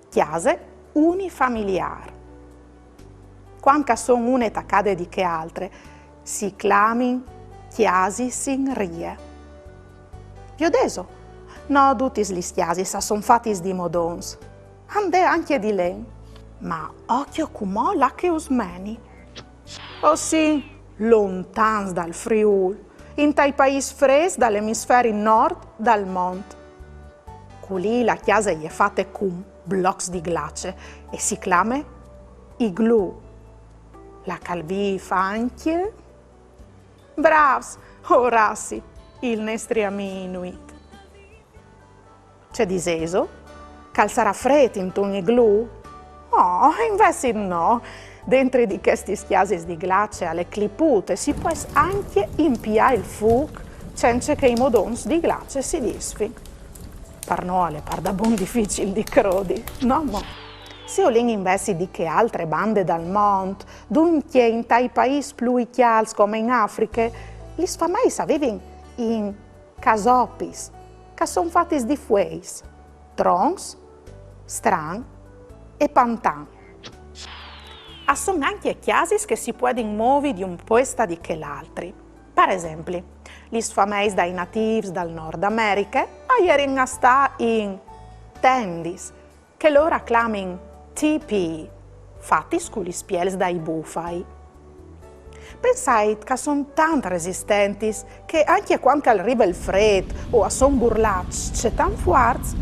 cjase unifamiliâr. Cuant che a son une tacade di chê altre, si clamin cjasis in rie. Viodêso? No dutis lis cjasis a son fatis di modons. A 'nd è ancje di len. Ma occhio cumò là che us meni. O sin lontans dal Friûl, intai paîs frêts dal emisferi nord dal mont. Culì la cjase e je fate cun blocs di glace e si clame iglù. Là che al vîf ancje... Brâfs, Oraci, il nestri amì inuit. Ce disêso? Che al sarà frêt intun iglù? Oh, invezit no! Dentri di chestis cjasis di glace al è clipût e si pues ancje impiâ il fûc cence che i modons di glace si disfin. Par nô al è pardabon dificil di crodi, no mo? Se o lin invezit di chê altre bande dal mont, duncje intai paîs plui cjalts come in Afriche, lis fameis a vivin in casopis, che a son fatis di fueis, troncs, stran e pantan. A son ancje cjasis che si puedin movi di un puest a di chel altri. Par esempli, lis fameis dai natîfs dal Nord Americhe a jerin a stâ in tendis, che lôr a clamin tipi, fatis cu lis piels dai bufai. Pensait che a son tant resistentis che ancje cuant che al rive il frêt o a son burlaçs cetant fuarts,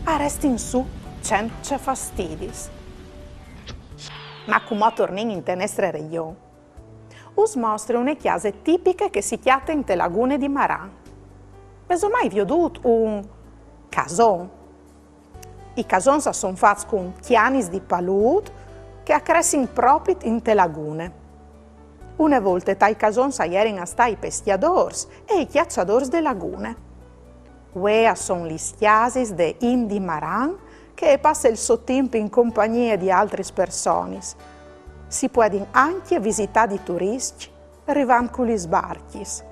a restin sù cence fastidis. Ma cumò tornìn inte nestre regjon. Us mostri une cjase tipiche che si cjate inte lagune di Maran. Vêso mai viodût un cason? I casons a son fats cun cjanis di palût che a cressin propit inte lagune. Une volte tai casons a jerin a stâ i pescjadôrs e i cjaçadôrs de lagune. Vuê a son lis cjasis de int di Maran che e passe il so timp in compagnie di altris personis. Si puedin ancje visitâ di turiscj rivant cu lis barcjis.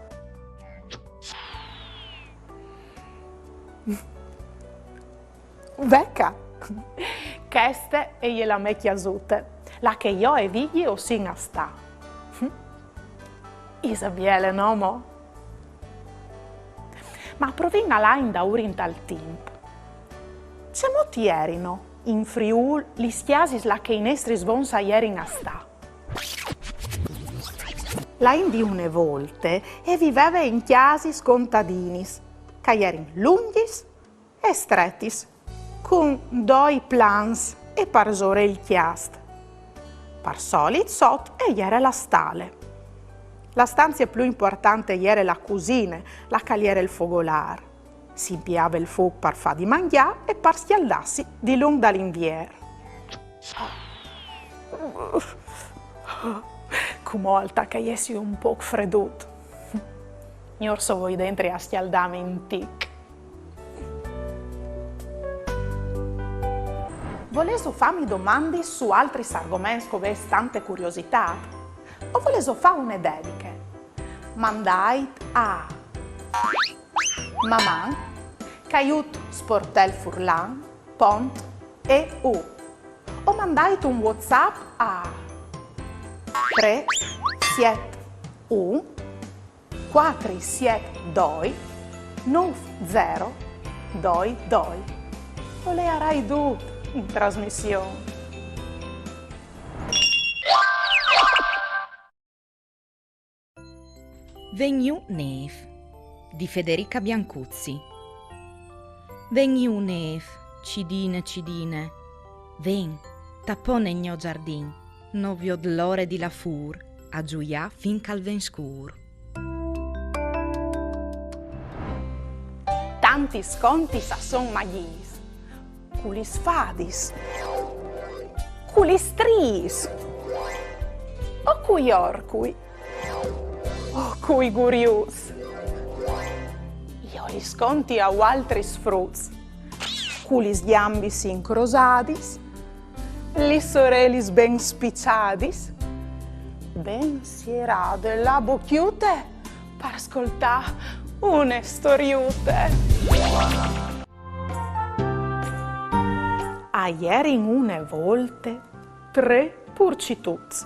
Ve ca! Cheste e je la mê cjasute, là che jo e Vigji o sin a stâ. Ise biele, no mo? Ma provìn a lâ indaûr intal timp. Cemût jerino in Friûl lis cjasis là che i nestris vons a jerin a stâ? La int di une volte e viveve in cjasis contadinis, che a jerin lungjis e stretis, cun doi plans e parsore il cjast. Par solit sot e jere la stale. La stanzie plui impuartante e jere la cusine, là che al jere il fogolâr. Si impiave il fûc par fâ di mangjâ e par scjaldâsi dilunc dal Invier. Cumò al tache a jessi un pôc fredut. Gnor, o voi dentri a scjaldâmi un tic. Volêso fâmi domandis su altris argoments che o vês tante curiositât? O volêso fâ une dediche? Mandait a maman caiut sportelfurlan pont eu o mandait un WhatsApp a trê siet un cuatri siet doi nûf zero doi doi. O leiarai dut in trasmission. Ven jù nêf, di Federica Biancuzzi. Ven jù nêf, cidine cidine, ven, tapone il gno zardin, no viôt l'ore di lâ fûr a zuiâ fin che al ven scûr. Tantis contis a son magjiis, cu lis fadis, cu lis striis, o cui orcui, o cui guriuts. Jo lis conti a vualtris fruts, cu lis gjambis incrosadis, lis orelis ben spiçadis, ben sierade la bocjute par scoltâ une storiute. A jerin une volte trê purcituts,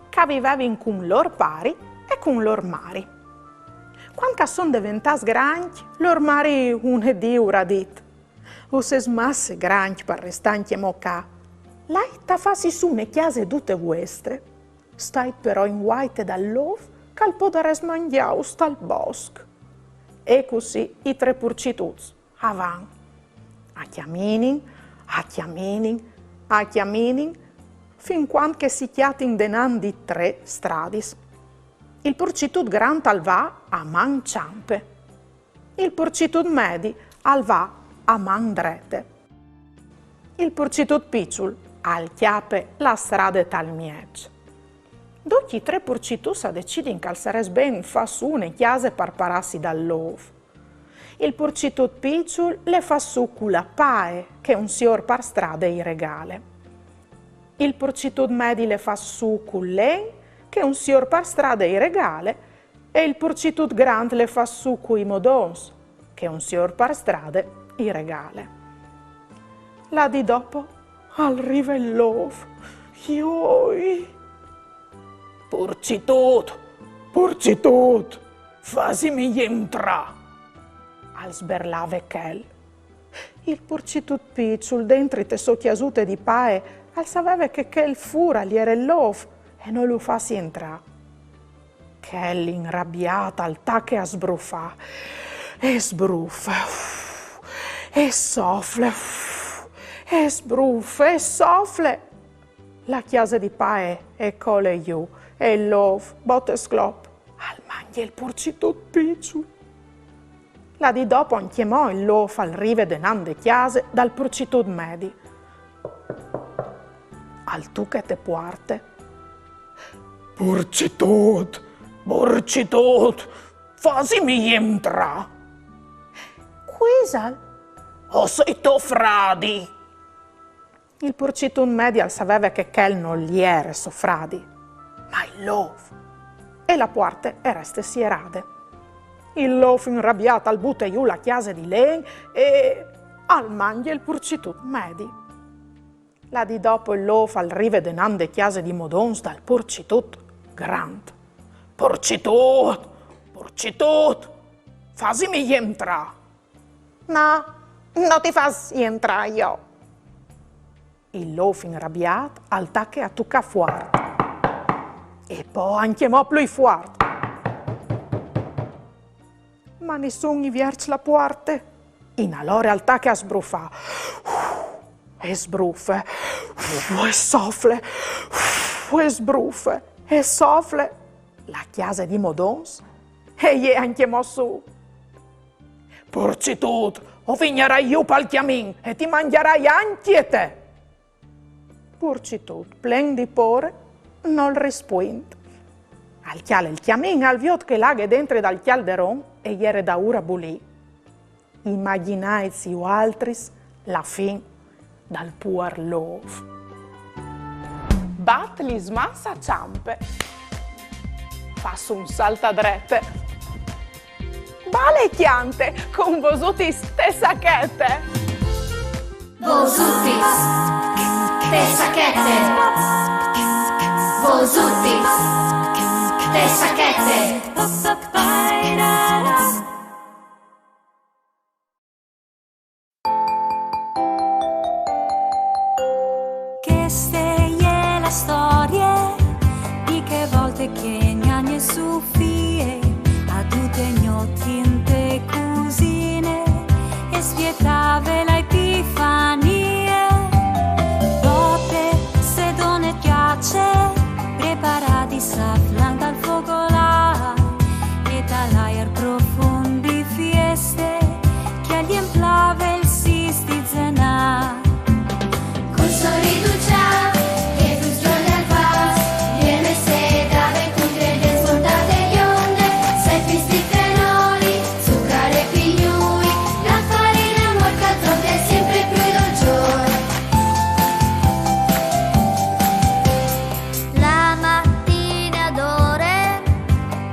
che a vivevin cun lôr pari e cun lôr mari. Cuant che a son deventâts grancj, lôr mari une dì ur à dit: «O sês masse grancj par restâ ancjemò ca. Lait a fassi sù une cjase dute vuestre. Stait però in vuaite dal lôf, che al podarès mangjâus tal bosc. E cussì i trê purcituts a van. A cjaminin, a cjaminin, a cjaminin, fin cuant che si cjatin denant di trê stradis. Il purcitut grant al va a man çampe. Il purcitut medi al va a man drete. Il purcitut piçul al cjape la strade tal mieç. Ducj i trê purcituts a decidin che al sarès ben fâ sù une cjase par parâsi dal lôf. Il purcitut piçul le fâs sù cu la paie che un siôr par strade i regale. Il purcitut medi le fâs sù cul len che un siôr par strade i regale e il purcitut grant le fâs sù cui modons che un siôr par strade i regale. La dì dopo al rive il lôf. Joi! Purcitut, purcitut, fasimi jentrâ! Al sberlave chel. Il purcitut piçul, dentri te sô cjasute di paie, al saveve che chel fûr al jere il lôf e no lu fâs jentrâ. Chel inrabiât al tache a sbrufâ. E sbrufe, uf, e sofle, uf, e sbrufe, e sofle. La cjase di paie e cole jù, e il lôf, bot e sclop, al mangje il purcitut piçul. La dì dopo ancjemò il lôf al rive denant de cjase dal purcitut medi. Al tuche te puarte. Purcitut, purcitut, fasimi jentrâ! Cui isal? O soi to fradi! Il purcitut medi al saveve che chel nol jere so fradi, ma il lôf. E la puarte e reste sierade. Il lôf inrabiât al bute jù la cjase di len e al mangje il purcitut medi. La dì dopo il lôf al rive denant de cjase di modons dal purcitut grant. Purcitut, purcitut, fasimi jentrâ! No, no ti fâs jentrâ jo! Il lôf inrabiât al tache a tucâ fuart. E po ancjemò plui fuart. Ma nissun i vierç la puarte. In alore al tache a sbrufâ. E sbrufe. E sofle. E sbrufe. E sofle. La cjase di modons e je ancjemò sù. Purcitut, o vignarai jù pal cjamin e ti mangjarai ancje te! Purcitut, plen di pôre, nol rispuint. Al cjale il cjamin, al viôt che la aghe dentri dal cjalderon e jere daûr a bulî. Imagjinaitsi vualtris la fin dal puar lôf. Bat lis mans a çampe. Fâs un salt a drete. Bale e cjante cun Vosutis te sachete. Vosutis te sachete. Vosutis te sachete. Cheste e je la storie di chê volte che gnagne Sofie, a dute gnot inte cusine, e spietave la Epifanie. Bote, sedon e cjace, preparadis a flanc dal fogolâr, e tal aiar profum di fieste, che al jemplave il sîs di Zenar. Cul sorîs dulçât che tu sgronjas, biel messedade cun credence, montate gjonde, sempri di fenoli, zucar e pignui, la farina muorta, troppe sempre più dolçor. La matine adore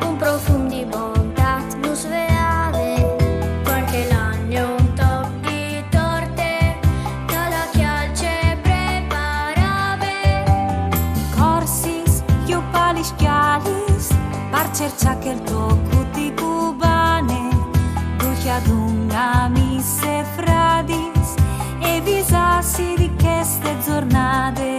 un profum di bontât nus veave, cuant che la gnot un toc di torte da la cjalce preparave. Corsis jù pa lis scjalis par cerçâ chel toc di cubane, ducj adun amis e fradis, e visâsi di cheste zornade.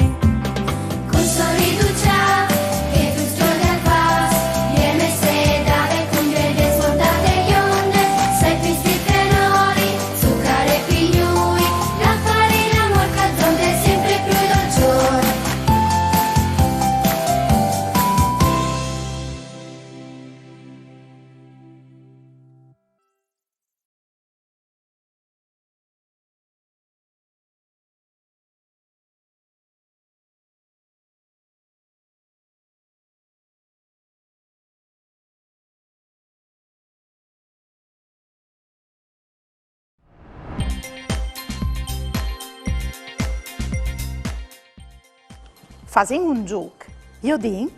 Fasìn un zûc. Viodìn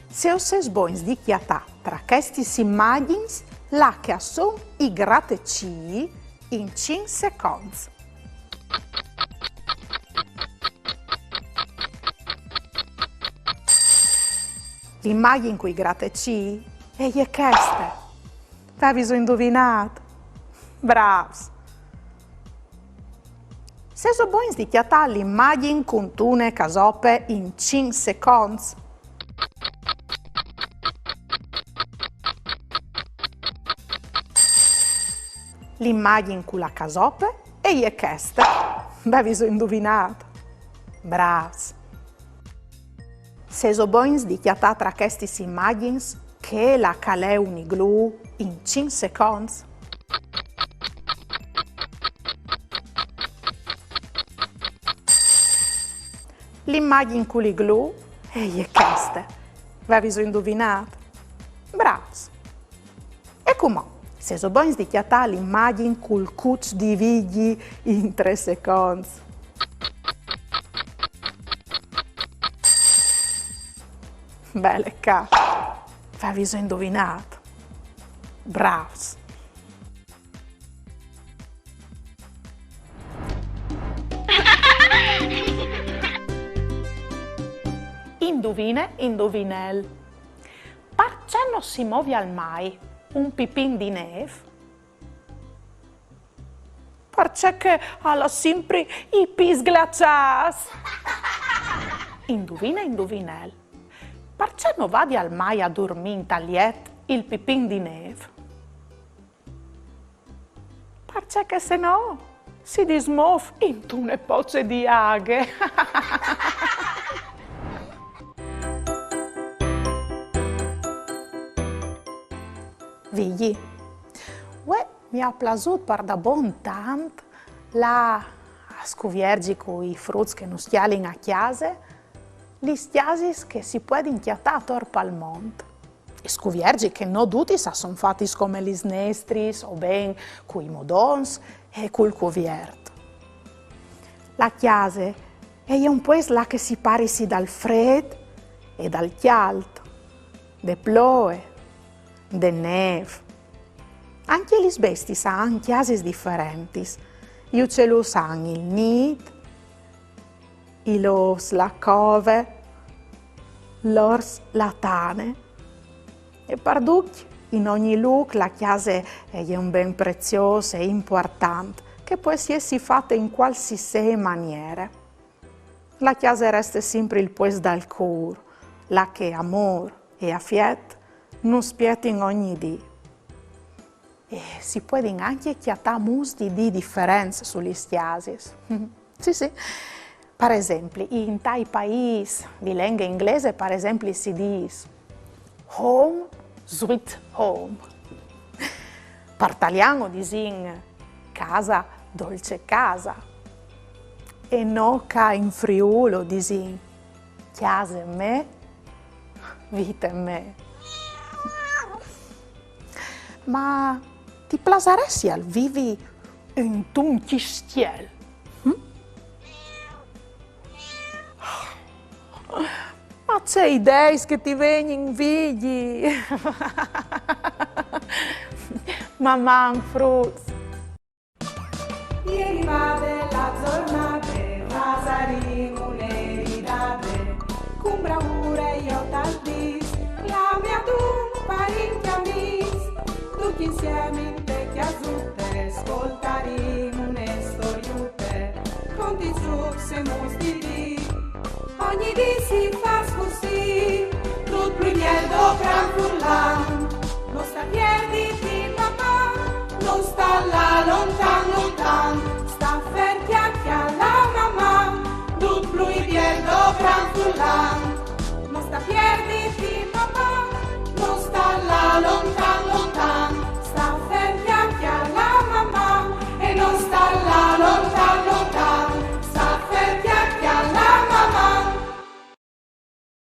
se o sês bogns di cjatâ tra chestis imagjins là che a son i gratecîi in cinc seconts. L'imagjin cui gratecîi e je cheste. Vêso induvinât? Brâfs! Sêso bogns di cjatâ l'imagjin cuntune casope in cinc seconts? L'imagjin cu la casope e je cheste. Vêso induvinât? Brâfs! Sêso bogns di cjatâ tra chestis imagjins chê là che al è un igloo in cinc seconts? L'imagjin cul igloo e je cheste. Vêso induvinât? Brâfs! E cumò, sêso bogns di cjatâ l'imagjin cul cuç di Vigji in trê seconts? Bele ca! Vêso induvinât? Brâfs! Induvine, induvinel. Parcè no si movial mai un pipin di nêf? Parcè che al à simpri i pîts glaçâts. Induvine, induvinel. Parcè no vadial mai a durmî intal jet il pipin di nêf? Parcè che se no si dismôf intune poce di aghe. Vigji, vuê mi à plasût pardabon tant lâ a scuvierzi cui fruts che nus cjalin a cjase lis cjasis che si puedin cjatâ ator pal mont. E scuvierzi che no dutis a son fatis come lis nestris, o ben cui modons e cul cuviert. La cjase e je un puest là che si parisi dal frêt e dal cjalt, de ploie, de nêf. Ancje lis bestiis a àn cjasis diferentis. I ucieluts a àn il nît, i lôfs la cove, l'ors la tane. E par ducj, in ogni lûc, la cjase e je un ben preziôs e impuartant, che pues jessi fate in cualsisei maniere. La cjase e reste simpri il puest dal cûr, là che amôr e afiet nus spietin ogni dì. E si puedin ancje cjatâ mûts di dî diferents su lis cjasis. Sì, sì. Par esempli, intai paîs di lenghe inglese, par esempli, si dîs home sweet home. Par talian o disìn casa dolce casa. E nô ca in Friûl o disìn cjase mê, vite mê. Ma ti plasaressial vivi intun cjistiel? Hm? Ma ce ideis che ti vegnin, Vigji! Maman, fruts! E rivade la zornade, fasarìn une ridade, cun bravure jo tal dîs, clamìn adun parint e amîs, ducj insiemi inte cjasute, scoltarìn une storiute, cuntizûcs e mûts di dì. Ogni dì si fâs cussì, dut plui biel dopran furlan, no sta pierditi, papà, no sta lâ lontan, lontan.